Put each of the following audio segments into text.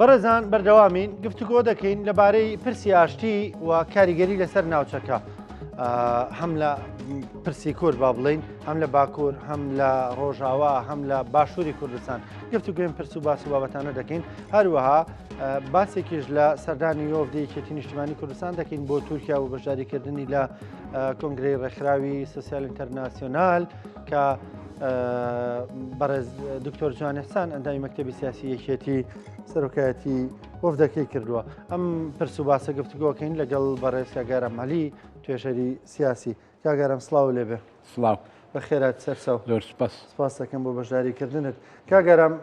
بەڕێزان بەردەوامین گفتوگۆ دەکەین لەبارەی پرسی ئاشتی و کاریگەری لەسەر ناوچەکە هەم لە پرسی کورد با بڵین هەم لە باکوور هەم لە ڕۆژاوا هەم لە باشووری کوردستان گفتوگوێن پرس و باس و بابەتانە دەکەین هەروەها باسێکیش لە سەردانی وەفدی یەکێتی نیشتمانی کوردستان دەکەین بۆ تورکیا و بەشداریکردنی لە کۆنگرەی ڕێکخراوی سوسیال ئینتەرناسیۆنال کە بەڕێز دکتۆر جوان حسان ئەندامی مەکتەبی سیاسی یەکێتی سەرۆکایەتی وەفدەکەی کردووە ئەم پرس و باسە گفتوگۆکەین لەگەڵ بەڕێز کاگارم عەلی توێژەری سیاسی کاگارم سڵاو لێبێ سڵاو بەخێرات سەرچاو زۆر سپاس سپاس دەکەم بۆ بەشداریکردنت کاگەرام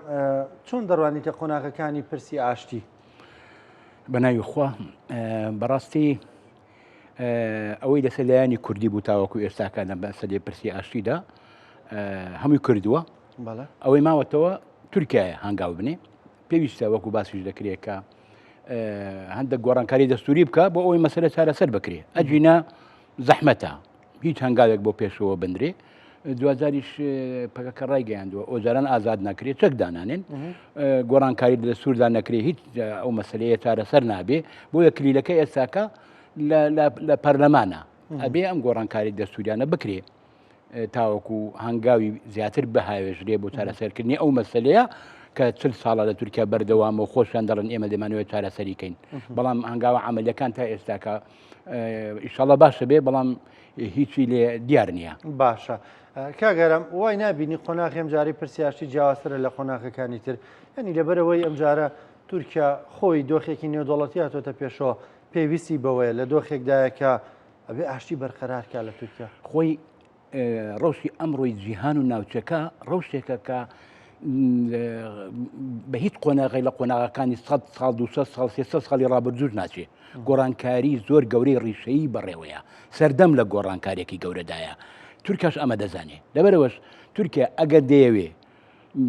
چۆن دەڕوانیتە قۆناغەکانی پرسی ئاشتی بە ناوی خوا بەڕاستی ئەوەی لەسەر لایەنی کوردی بوو تاوەکو ئێستاکە لە مەسەلەی پرسی ئاشتیدا هەمووی کردووە ئەوەی ماوەتەوە تورکایە هەنگاو بنێ پێویستە وەکو باسیش دەکرێت کە هەندێک گۆڕانکاری دەستوری بکە بۆ ئەوەی مەسەلە چارەسەر بکرێ ئەگینا زەحمەتە هیچ هەنگاوێک بۆ پێشەوە بنرێ دواجاریش پەکەکە ڕایگەیاندووە ئۆجالان ئازاد ناکرێت چەک دانانێن گۆڕانکاری لە دەستوردا نەکرێ هیچ ئەو مەسلەیە چارەسەر نابێ بۆیە کلیلەکە ئێستاکە لە پەرلەمانە ئەبێ ئەم گۆڕانکاری دەستوریانە بکرێ تاوەکو هەنگاوی زیاتر بهاوێژرێ بۆ چارەسەرکردنی ئەو مەسلەیە کە چل ساڵە لە تورکیا بەردەوامە و خۆشیان دەڵێن ئێمە دەمانەوێت چارەسەری کەین بەڵام هەنگاوە عملیەکان تا ئێستاکە ئیشەڵە باشە بێ بەڵام هیچی لێ دیار نییە. باشە کاک ئارام وای نابینی قۆناغی ئەمجارەی پرسی ئاشتی جیاوازترە لە قۆناغەکانی تر یعنی لەبەرەوەی ئەمجارە تورکیا خۆی دۆخێکی نێودەوڵەتی هاتۆتە پێشەوە پێویستی بەوەیە لە دۆخێکدایە کە ئەبێ ئاشتی بەرقەرارکە لە تورکیا. خۆی ڕەوشی ئەمڕۆی جیهان و ناوچەکە ڕەوشێکە کە بە هیچ قۆناغی لە قۆناغەکانی 100 ساڵ 200 ساڵ 300 ساڵی ڕابردووش ناچێ گۆڕانکاری زۆر گەورەی ڕیشەیی بەڕێوەیە سەردەم لە گۆڕانکارێکی گەورەدایە تورکیاش ئەمە دەزانێ لەبەرەوەش تورکیا ئەگەر دەیەوێ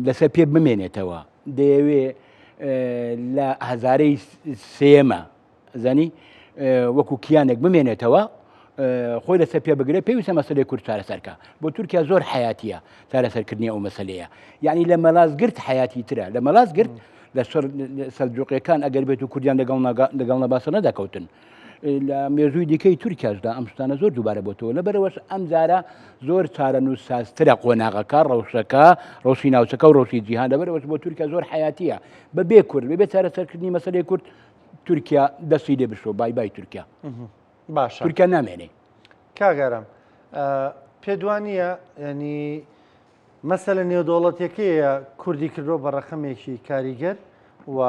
لەسەر پێ بمێنێتەوە دەیەوێ لە هەزارەی سێمە زانی وەکو کیانێک بمێنێتەوە خۆی لەسەر پێ بگرێت پێویستە مەسلەی کورد چارەسەرکە بۆ تورکیا زۆر حیاتیە چارەسەرکردنی ئەو مەسلەیە یعنی لە مەلاز گرت حیاتی ترە لە مەلاز گرت لە سەلجوقیەکان ئەگەر بێت و کوردیان لەگەڵ لەگەڵ نەباسە نەدەکەوتن لە مێژووی دیکەی تورکیاشدا ئەم شتانە زۆر دووبارە بۆتەوە لەبەرەوەش ئەم جارە زۆر چارەنووسسازترە قۆناغەکە ڕەوشەکە ڕەوشی ناوچەکە و ڕەوشی جیهان لەبەرەوەش بۆ تورکیا زۆر حیاتیە بەبێ کورد بەبێ چارەسەرکردنی مەسەلەی کورد تورکیا دەستی لێ بشۆ بای بای تورکیا باشە تورکیا نامێنێ کاک ئارام پێت وانییە ینی مەسەلە نێودەوڵەتیەکەیە کوردی کردووە بە ڕەقەمێکی کاریگەر و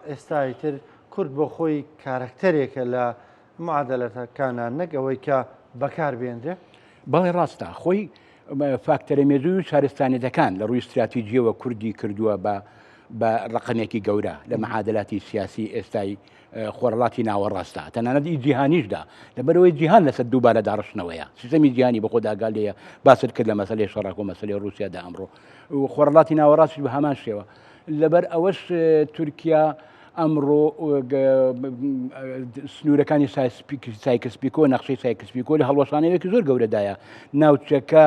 ئێستا ئیتر کورد بۆ خۆی کارەکتەرێکە لە معادلەتەکانە نەک ئەوەی کە بەکار بێنرێ؟ بەڵێ ڕاستە خۆی فاکتەرە مێژووی و شارستانیەتەکان لە ڕووی ستراتیجیەوە کوردی کردووە بە بە ڕقەمێکی گەورە لە معادلاتی سیاسی ئێستای خۆرهەڵاتی ناوەڕاستدا تەنانەت ئی جیهانیشدا لەبەرەوەی جیهان لەسەر دووبارە داڕشتنەوەیە سیستەمی جیهانی بە خۆدا لێیە باست کرد لە مەسەلەی شەڕەکە و مەسەلەی ڕووسیادا ئەمڕۆ و خۆرهەڵاتی ناوەڕاستیش بە هەمان شێوە لەبەر ئەوەش تورکیا ئەمڕۆ سنوورەکانی سایکس پیکۆ نەخشەی سایکس پیکۆ لە هەڵوەشانەوەیەکی زۆر گەورەدایە ناوچەکە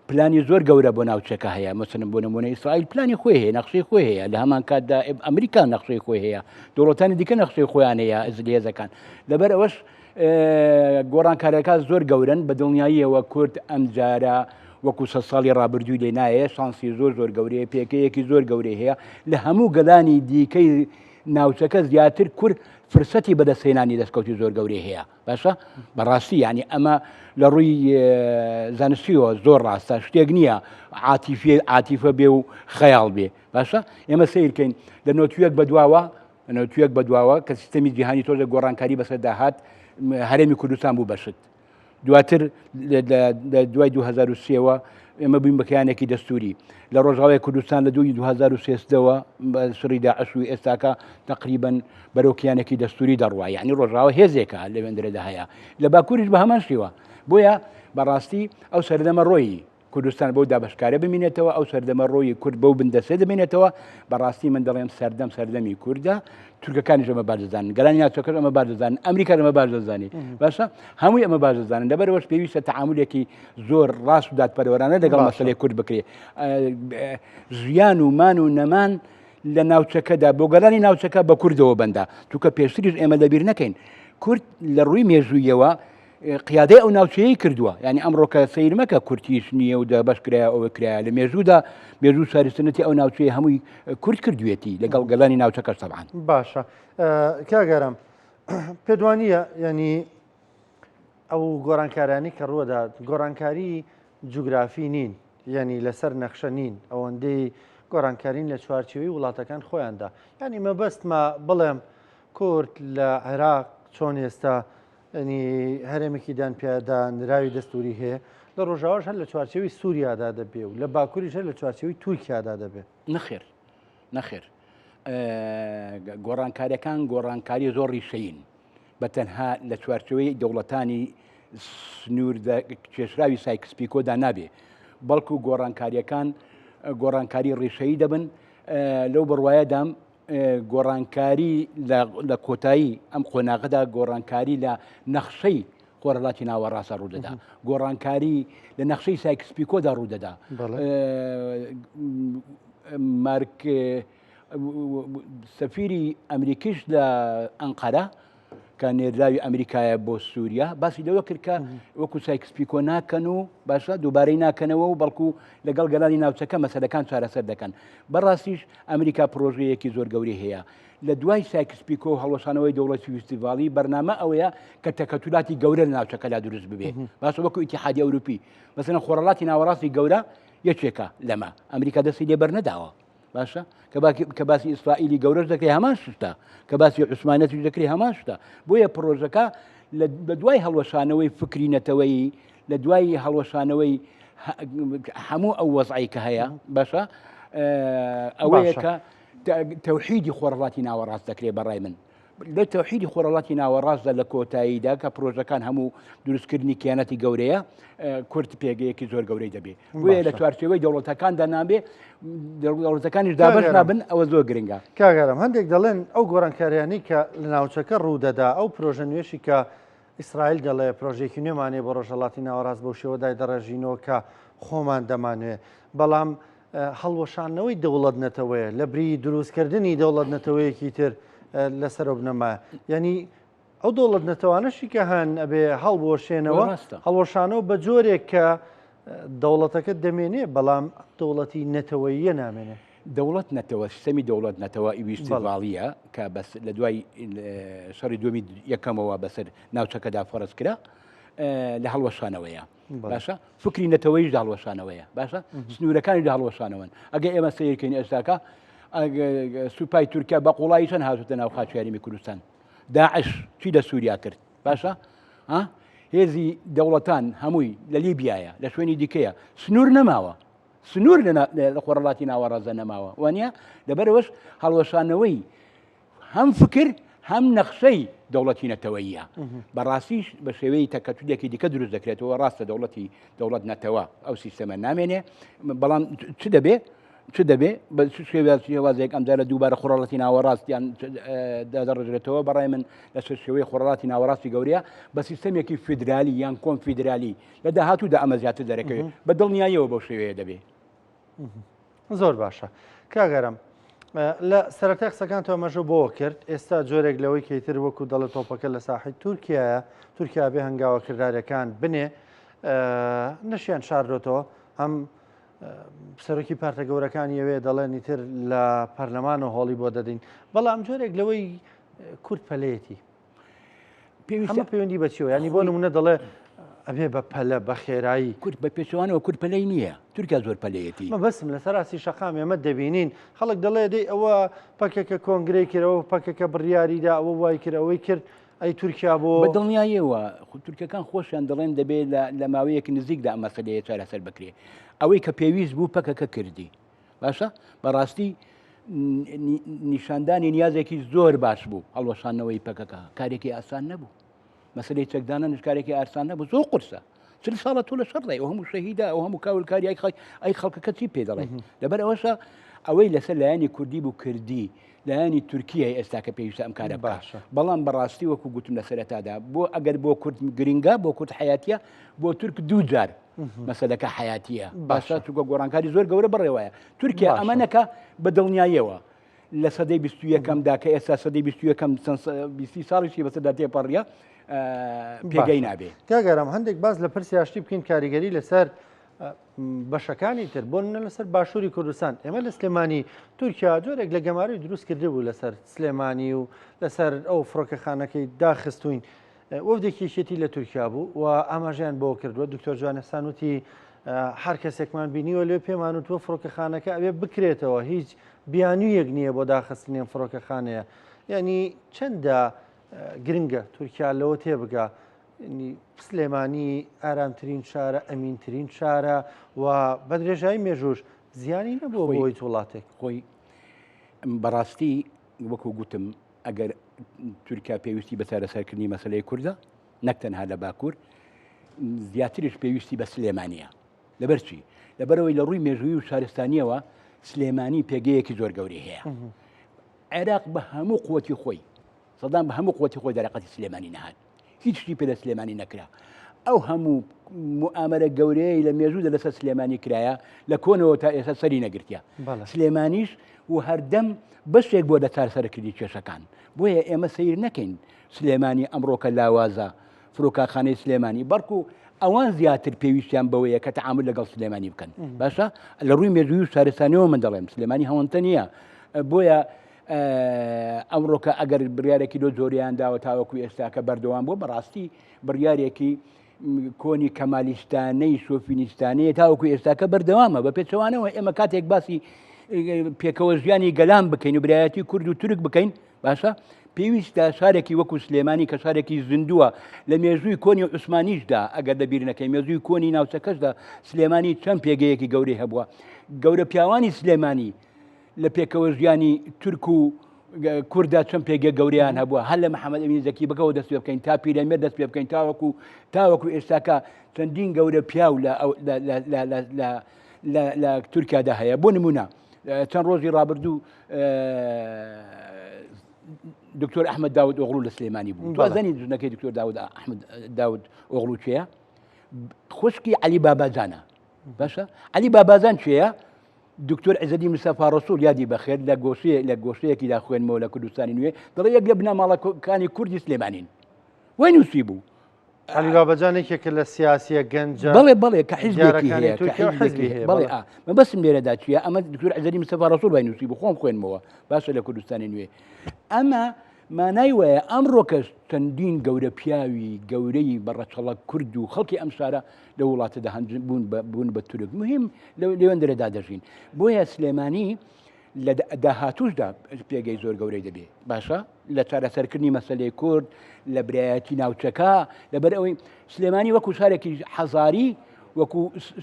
پلانی زۆر گەورە بۆ ناوچەکە هەیە مەسەلەن بۆ نمونە ئیسرائیل پلانی خۆی هەیە نەخشەی خۆی هەیە لە هەمان کاتدا ئەمریکا نەخشەی خۆی هەیە دەوڵەتانی دیکە نەخشەی خۆیان هەیە زلهێزەکان لەبەر ئەوەش گۆڕانکاریەکان زۆر گەورن بە دڵنیاییەوە کورد ئەمجارە وەکو سە ساڵی ڕابردووی لێ نایە شانسی زۆر زۆر گەورەیە پێکەیەکی زۆر گەورەی هەیە لە هەموو گەلانی دیکەی ناوچەکە زیاتر کورد فرسەتی بەدەستهێنانی دەستکەوتی زۆر گەورەی هەیە باشە بەڕاستی یعنی ئەمە لە ڕووی زانستیەوە زۆر ڕاستە شتێک نییە عاتیفی عاتیفە بێ و خەیاڵ بێ باشە ئێمە سیرکەین لە نۆتویەک بەدواوە نۆتویەک بەدواوە کە سیستەمی جیهانی تۆزە گۆڕانکاری بەسەر داهات هەرێمی کوردستان بوو بەشت دواتر لە دوای 2023ەوە ئێمە بووین بە کیانێکی دەستوری لە ڕۆژاوای کوردستان لە دوی 2013ەوە شڕی داعش و ئێستاکە تقریبن بەرەو کیانێکی دەستوری دەڕوا یعنی ڕۆژاوە هێزێکە لەوێندرێدا هەیە لە باکووریش بە هەمان شێوە بۆیە بەڕاستی ئەو سەردەمە ڕۆیی کوردستان بەو دابەشکارە بمینێتەوە، ئەو سەردەمە ڕۆیی کورد بەو بندەستە دەمێنێتەوە، بەڕاستی من دەڵێم سەردەم سەردەمی کوردە، تورکەکانیش ئەمە باش دەزانن، گەلانی ناوچەکەش ئەمە باش دەزانن، ئەمریکاش ئەمە باش دەزانێت، باشە هەمووی ئەمە باش دەزانن، لەبەرئەوەش پێویستە تەعامولێکی زۆر ڕاست و دادپەروەرانە لەگەڵ مەسەلەی کورد بکرێت. ژیان و مان و نەمان لە ناوچەکەدا بۆ گەلانی ناوچەکە بە کوردەوە بەندە چونکە پێشتریش ئێمە لەبیر نەکەین کورد لە ڕووی مێژوویەوە قیادەی ئەو ناوچەیەی کردووە یعنی ئەمڕۆ کە سەیر مەکە کورتیش نییە و دابەش کرایە ئەوە کرایە لە مێژوودا مێژوو شارستانەتی ئەو ناوچەیە هەمووی کورد کردوێتی لەگەڵ گەلانی ناوچەکەش تەبعەن. باشە کاک ئارام پێت وانییە یعنی ئەو گۆڕانکارانی کە ڕووەدات گۆڕانکاری جوگرافی نین یعنی لەسەر نەخشە نین ئەوەندەی گۆڕانکارین لە چوارچێوەی وڵاتەکان خۆیاندا یعنی مەبەستمە بڵێم کورد لە عێراق چۆن ئێستا ینی هەرێمێکی دانپیادانراوی دەستوری هەیە، لە ڕۆژاواش هەر لە چوارچێوەی سوریادا دەبێ و لە باکوریش هەر لە چوارچێوەی تورکیادا دەبێ. نەخێر نەخێر گۆڕانکاریەکان گۆڕانکاری زۆر ڕیشەیین بە تەنها لە چوارچێوەی دەوڵەتانی سنوور کێشراوی سایکس پیکۆدا نابێ بەڵکو گۆڕانکاریەکان گۆڕانکاری ڕیشەیی دەبن لەو بڕوایەدام گۆڕانکاری لە کۆتایی ئەم قۆناغەدا گۆڕانکاری لە نەخشەی خۆرهەڵاتی ناوەڕاستە ڕوودەدا گۆڕانکاری لە نەخشەی سایکسپیکۆدا ڕوودەدا مارک سەفیری ئەمریکیش لە ئەنقەرە کە نێردراوی ئەمریکایە بۆ سووریا باسی لەوە کرد کە وەکو سایکس پیکۆ ناکەن و باشە دووبارەی ناکەنەوە و بەڵکو لەگەڵ گەلانی ناوچەکە مەسەلەکان چارەسەر دەکەن بەڕاستیش ئەمریکا پرۆژەیەکی زۆر گەورەی هەیە لە دوای سایکس پیکۆ و هەڵوەشانەوەی دەوڵەتی ویستیڤاڵی بەرنامە ئەوەیە کە تەکەتولاتی گەورە لە ناوچەکەدا دروست ببێ باشە وەکو ئیتیحادی ئەوروپی مەسەلەن خۆرهەڵاتی ناوەڕاستی گەورە یەکێکە لەمە ئەمریکا دەستی لێ بەرنەداوە باشە کە باسی ئیسرائیلی گەورەش دەکرێت هەمان شتە کە باسی عوسمانەتیش دەکرێت هەمان شتە بۆیە پرۆژەکە لە دوای هەڵوەشانەوەی فکری نەتەوەیی لە دوای هەڵوەشانەوەی هەموو ئەو وەزعی کە هەیە باشە ئەوەیە کە تەوحیدی خۆڕڵاتی ناوەڕاست دەکرێت بەڕای من لە تەوحیدی خۆرهەڵاتی ناوەڕاستدا لە کۆتاییدا کە پرۆژەکان هەموو دروستکردنی کیانەتی گەورەیە کورد پێگەیەکی زۆر گەورەی دەبێ بۆیە لە چوارچێوەی دەوڵەتەکاندا نابێ دەوڵەتەکانیش دابەش نابن ئەوە زۆر گرنگە. کاک ئارام هەندێک دەڵێن ئەو گۆڕانکاریانەی کە لە ناوچەکە ڕوودەدا ئەو پرۆژە نوێشی کە ئیسرائیل دەڵێ پرۆژەیەکی نوێمان هەیە بۆ ڕۆژهەڵاتی ناوەڕاست بەو شێوە دایدەڕێژینەوە کە خۆمان دەمانوێ بەڵام هەڵوەشاندنەوەی دەوڵەت نەتەوەیە لە بری دروستکردنی دەوڵەت نەتەوەیەکی تر لەسەر ئەو بنەمایە یعنی ئەو دەوڵەت نەتەوانەشی کە هەن ئەبێ هەڵبوەشێنەوە هەڵوەشانەوە بە جۆرێک کە دەوڵەتەکە دەمێنێ بەڵام دەوڵەتی نەتەوەیە نامێنێ. دەوڵەت نەتەوە سیستەمی دەوڵەت نەتەوە ویستیڤاڵیە کە بەس لە دوای شەڕی دومی یەکەمەوە بەسەر ناوچەکەدا فەرز کرا لە هەڵوەشانەوەیە باشە فکری نەتەوەیش لە هەڵوەشانەوەیە باشە سنوورەکانی لە هەڵوەشانەوەن ئەگە ئێمە سیرکەین ئێستاکە سوپای تورکیا بە قوڵایی چەند هاتوتە ناو خاکی هەرێمی کوردستان داعش چی لە سووریا کرد باشە هێزی دەوڵەتان هەمووی لە لیبیایە لە شوێنی دیکەیە سنوور نەماوە سنوور لە خۆڕڵاتی ناوەڕازە نەماوە وانە لەبەرەوەش هەڵوەشانەوەی هەم فکر هەم نەخشەی دەوڵەتی نەتەوەییە. بەڕاستیش بە شێوەی تەکەتولێکی دیکە دروست دەکرێتەوە، ڕاستە دەوڵەتی دەوڵەت نەتەوە ئەو سیستەمە نامێنێ، بەڵام چ دەبێ؟ چ دەبێ؟ بە چ شێوازێک ئەمجارە دووبارە خۆڕەڵەتی ناوەڕاستیان دادەڕژرێتەوە؟ بەڕای من لەسەر شێوەی خۆڕەڵاتی ناوەڕاستی گەورەیە بە سیستەمێکی فیدرالی یان کۆنفیدرالی لە داهاتوودا ئەمە زیاتر دەرەکەوێت، بە دڵنیاییەوە بەو شێوەیە دەبێ. زۆر باشە کاک ئارام لە سەرەتای قسەکان تۆ ئەمەژە بۆ کرد ئێستا جۆرێک لەوەی کەیتر وەکو دەڵێ تۆپەکە لە ساحی تورکیایە تورکیا بێ هەنگاوە کردارەکان بنێ نەشیان شاردۆتەوە هەم سەرۆکی پارتە گەورەکان یەوێ دەڵێن ئیتر لە پەرلەمان و هۆڵی بۆ دەدەین بەڵام جۆرێک لەوەی کورد پەلەیەتی پێویستە پەیوەندی بە چیەوە ینی بۆ نمونە دەڵێ ئەبێ بە پەلە بە خێرایی کورد بە پێچەوانەوە کورد پەلەی نییە تورکیا زۆر پەلەیەتی مەبەستم لەسەر ئاستی شەقام ئێمە دەبینین خەڵک دەڵێ دەی ئەوە پەکەکە کۆنگرەی کرد ئەوە پەکەکە بڕیاریدا ئەوە وای کرد ئەوەی کرد ئەی تورکیا بۆ بە دڵنیاییەوە تورکەکان خۆشیان دەڵێن دەبێت لە ماوەیەکی نزیکدا ئەم مەسەلەیە چارەسەر بکرێت ئەوەی کە پێویست بوو پەکەکە کردی باشە بەڕاستی نیشاندانی نیازێکی زۆر باش بوو هەڵوەشاندنەوەی پەکەکە کارێکی ئاسان نەبوو مەسلەی چەکدانە کارێکی ئاسان نەبوو زۆر قورسە چل ساڵە تۆ لە شەڕدای ئەو هەموو شەهیدا ئەو هەموو کاولکاری ئەی خەڵک ئەی خەڵکەکە چی پێ دەڵێ لەبەر ئەوەشە ئەوەی لەسەر لایەنی کوردی بوو کردی لایەنی تورکیای ئێستا کە پێویستە ئەم کارە باشە بەڵام بەڕاستی وەکو گوتم لە سەرەتادا بۆ ئەگەر بۆ کورد گرنگە بۆ کورد حیاتیە بۆ تورک دوو جار مەسەلەکە حیاتیە باشە چونکە گۆڕانکاری زۆر گەورە بەڕێوەیە تورکیا ئەمە نەکە بە دڵنیاییەوە. لە سەدەی 21ەمدا کە ئێستا سەدەی 21ەم 20 ساڵیشی بەسەردا تێپەڕیە پێگەی نابێ. کاک ئارام هەندێک باس لە پرسی ئاشتی بکەین کاریگەری لەسەر بەشەکانی تر بۆ نمونە لەسەر باشووری کوردستان ئێمە لە سلێمانی تورکیا جۆرێک لە گەمارۆی دروست کردبوو لەسەر سلێمانی و لەسەر ئەو فڕۆکەخانەکەی داخستوین وەفدێکی یەکێتی لە تورکیا بوو و ئاماژەیان بۆ کردووە دکتۆر جوانەسان وتی هەر کەسێکمان بینیوە لێ پێمان وتووە فڕۆکەخانەکە ئەوێ بکرێتەوە هیچ بیانوویەک نییە بۆ داخستنی ئەم فڕۆکەخانەیە یعنی چەندە گرنگە تورکیا لەوە تێبگا سلێمانی ئارامترین شارە ئەمینترین شارە و بە درێژایی مێژوش زیانی نەبووە بۆ هیچ وڵاتێک. خۆی بەڕاستی وەکو گوتم ئەگەر تورکیا پێویستی بە چارەسەرکردنی مەسلەی کوردە نەک تەنها لە باکوور زیاتریش پێویستی بە سلێمانیە لەبەرچی لەبەرەوەی لە ڕووی مێژووی و شارستانیەوە سلێمانی پێگەیەکی زۆر گەورەی هەیە عێراق بە هەموو قوتی خۆی سەدام بە هەموو قوتی خۆی دەرەقەتی سلێمانی نەهات هیچ شتی پێ لە سلێمانی نەکرا ئەو هەموو موئامەرە گەورەیە لە مێژوودا لەسەر سلێمانی کرایە لە کۆنەوە تا ئێستا سەری نەگرتیە سلێمانیش و هەردەم بەشێک بۆ لە چارەسەرکردنی کێشەکان بۆیە ئێمە سیر نەکەین سلێمانی ئەمڕۆکە لاوازە فرۆکاخانەی سلێمانی بەڵکو ئەوان زیاتر پێویستیان بەوەیە کە تعامل لەگەڵ سلێمانی بکەن باشە لە ڕووی مێژووی و شارستانیەوە من دەڵێم سلێمانی هەوەنتە نییە بۆیە ئەمڕۆکە ئەگەر بڕیارێکی لۆ جۆریان داوە تاوەکو ئێستاکە بەردەوام بووە بەڕاستی بڕیارێکی کۆنی کەمالیستانەی شۆفینیستانەیە تاوەکو ئێستاکە بەردەوامە بە پێچەوانەوە ئێمە کاتێک باسی پێکەوە ژیانی گەلان بکەین و برایەتی کورد و تورک بکەین باشە پێویستە شارێکی وەکو سلێمانی کە شارێکی زیندووە لە مێژووی کۆنی عوسمانیشدا ئەگەر لەبیر نەکەی مێژووی کۆنی ناوچەکەشدا سلێمانی چەند پێگەیەکی گەورەی هەبووە گەورە پیاوانی سلێمانی لە پێکەوە ژیانی تورک و کوردا چەند پێگە گەوریان هەبووە هەر لە محەممەد ئەمین زەکی بەکەوە دەست پێ بکەین تا پیرەمێر دەست پێ بکەین تاوەکو تاوەکو ئێستاکە چەندین گەورە پیاو لە تورکیادا هەیە بۆ نمونە چەند ڕۆژی ڕابردوو دکتۆر ئەحمد داود ئۆغڵو لە سلێمانی بوو توازنی ژنەکەی دکتۆر داود ئەحمد داود ئۆغڵو کێیە خوشکی علی باباجانە باشە علی باباجان کێیە دکتۆر عزەدین مستەفا ڕەسوڵ یادی بەخێر لە گۆشەیە لە گۆشەیەکیدا خوێنمەوە لە کوردستانی نوێ دەڵێ یەک لە بنەماڵەکانی کوردی سلێمانین وای نووسی بوو. عەلی بابەجان یەکێکە لە سیاسیە گەنجە بەڵێ بەڵێ کە حیزبێکی هەیە کە حیزبێکی هەیە بەڵێ ئا مەبەستم لێرەدا چییە ئەمە دکتۆر عزەدین مستەفا ڕەسوڵ وای نووسی بوو خۆم خوێنمەوە باشە لە کوردستانی نوێ ئەمە مانای وایە ئەمڕۆکەش چەندین گەورە پیاوی گەورەی بە ڕەچەڵەک کورد و خەڵکی ئەم شارە لە وڵاتەدا هەن بوون بە بوون بە تورک مهم لەوێندرەدا دەژین بۆیە سلێمانی لە داهاتوشدا پێگەی زۆر گەورەی دەبێ باشە لە چارەسەرکردنی مەسلەی کورد لە برایەتی ناوچەکە لەبەر ئەوەی سلێمانی وەکو شارێکی حەزاری وەکو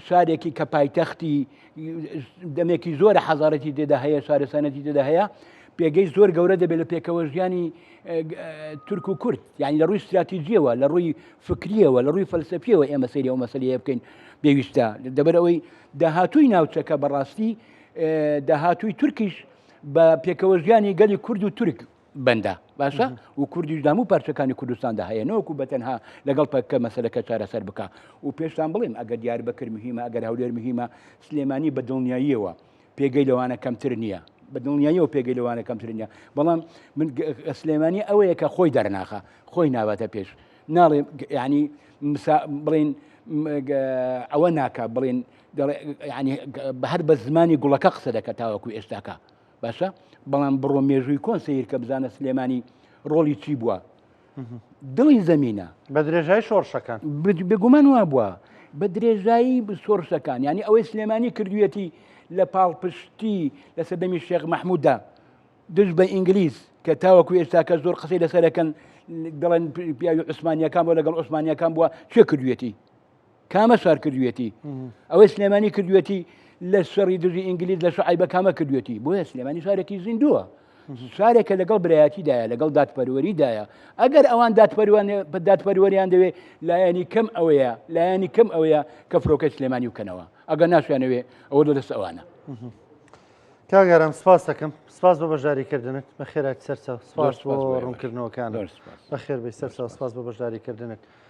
شارێکی کە پایتەختی دەمێکی زۆرە حەزارەتی تێدا هەیە شارستانەتی تێدا هەیە پێگەی زۆر گەورە دەبێت لە پێکەوە ژیانی تورک و کورد یعنی لە ڕووی استراتیژیەوە لە ڕووی فکریەوە لە ڕووی فەلسەفیەوە ئێمە سەیری ئەو مەسەلەیە بکەین پێویستە دەبەر ئەوەی داهاتووی ناوچەکە بەڕاستی داهاتووی تورکیش بە پێکەوە ژیانی گەلی کورد و تورک بەندە باشە و کوردیش لە هەموو پارچەکانی کوردستاندا هەیە نەوەکو بە تەنها لەگەڵ پەککە مەسەلەکە چارەسەر بکا و پێشتان بڵێم ئەگەر دیاربەکر مهمە ئەگەر هەولێر مهمە سلێمانی بە دڵنیاییەوە پێگەی لەوانە کەمتر نییە بە دڵنیاییەوە پێگەی لەوانە کەمتر نییە بەڵام من سلێمانی ئەوەیە کە خۆی دەرناخە خۆی ناباتە پێش ناڵێ ینی بڵین ئەوە ناکە بڵین ینی هەر بە زمانی گوڵەکە قسە دەکە تاوەکو ئێستاکە باشە بەڵام بڕۆ مێژووی کۆن سەیرکە بزانە سلێمانی ڕۆڵی چی بووە دڵی زەمینە بە درێژای شۆڕشەکان بێگومان وا بووە بە درێژایی شۆڕشەکان ینی ئەوەی سلێمانی کردویەتی لە پاڵپشتی لە سەردەمی شێخ مححموددا دژ بە ئینگلیز کە تاوەکو ئێستاکە زۆر قسەی لەسەرەکەن دەڵێن پیاوی عوسمانیەکان بۆ لەگەڵ عوسمانیەکان بووە چێ کردویەتی کامە شار کردوێتی ئەوەی سلێمانی کردوێتی لە شەڕی دژی ئینگلیز لە شعیبە کامە کردوێتی بۆیە سلێمانی شارێکی زیندووە شارێکە لەگەڵ برایەتیدایە لەگەڵ دادپەروەریدایە ئەگەر ئەوان دادپەروەریان دەوێ لایەنی کەم ئەوەیە لایەنی کەم ئەوەیە کە فرۆکەی سلێمانی بکەنەوە ئەگەر ناشیانەوێ ئەوە لە دەست ئەوانە. کاک ئارام سپاس دەکەم سپاس بۆ بەشداریکردنت بەخێرات سەرچاو سپاس بۆ ڕوونکردنەوەکان بەخێر بێ سەرچاو سپاس بۆ بەشداریکردنت.